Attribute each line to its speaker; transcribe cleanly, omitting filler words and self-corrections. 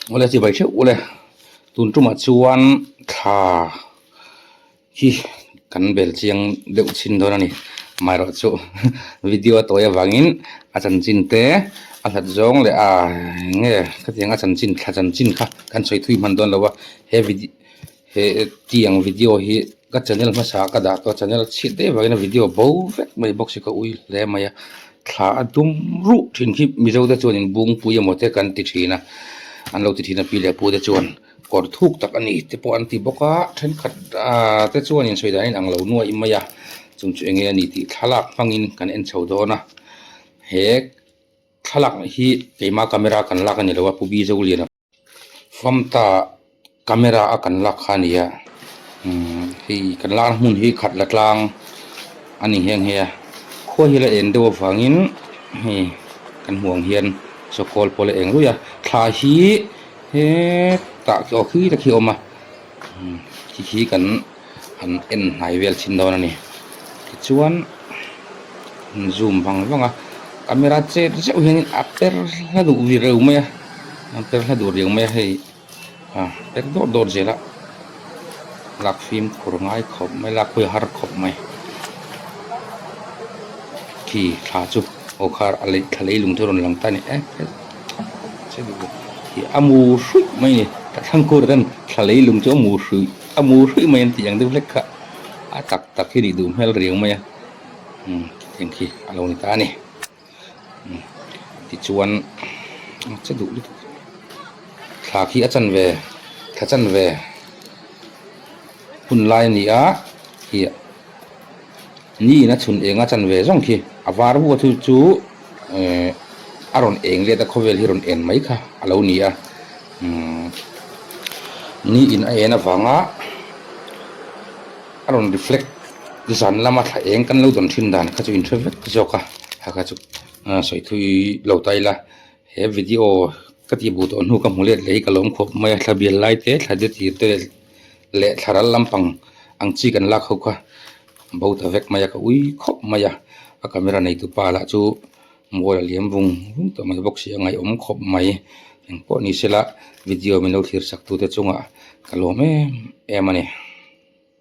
Speaker 1: Awle chibai theuh ule tun tumah chuan thla hi kan bel chiang deuh chhin dawn a ni amaherawh chu video a tawi avangin a chanchin te a hlat zawng leh a eng nge khatiang a chanchin thla chanchin kha kan sawi thui hman dawn lo a he video he tiang video hi ka channel hmasa ah ka dah tawh a channel chhiat daih avangin a video bo vek mai bawk si ka ui hle mai a thla a dum ruh thin khi mizo te chuanin bungpui emaw te kan ti thin a an lo ti thin a pi leh pu te chuan kawr thuk tak a ni te pawh an ti bawk a thenkhat ah te chuanin sawi dan a inang lo nuaih mai a chung chu enge a ni tih thlalak hmangin kan en chho dawn a he thlalak hi keima camera kan lak a ni lo a pu Bizoliana. Famta camera a kan lak kha a ni a umm hei kan lakna hmun hi khat la tlang a ni nghe nghe a khua hi la eng deuh avangin hei kan hmuh ang hian sawkawl pawh la eng ruih a thla hi hetah aw khi te khi a awm a umm khi khi kan han en hnai vel thin dawn a ni tichuan an zoom vang vang a camera chet zeuh hianin a per hla duh riau mai a a per hla duh riau mai a hei a per dawt dawt zel a lak fimkhur ngai khawp mai lak pawh hi a har khawp mai khi thla chu aw kha a lei thla leilung chu a rawn lang ta a ni e a mu hruih mai a ni thlang kur ten thla leilung chu a mu hruih a mu hruih mai an tih ang deuh hlek kha a tak tak hi nih duh hmel riau mai a umm khitiang khi a lo ni ta a ni umm tichuan a che duh lutuk thla khi a chanve thla chanve hun lai a ni a ih ni in a chhun eng a chanve zawng khi a var vuk a chu chu eh a rawn eng let a khawvel hi rawn en mai kha a lo ni a umm ni in a en avanga a rawn reflect zan lama thla eng kan lo dawn thin dan kha chu in hre vek zawk a ha kha chu sawi thui lo ta ila he video ka tih buh tawh hnu ka hmu let leh hi ka lawm khawp mai a thla bial lai te thla de tir te leh thla ral lampang ang chi kan lak ho kha bo ta vek mai a ka ui khawp mai a a camera nei tu pa lah chu mual a liam vung vung tawh mai bawk si a ngaihawm khawp mai engpawh ni sela video min lo thlir sak tu te chungah ka lawm em em a ni.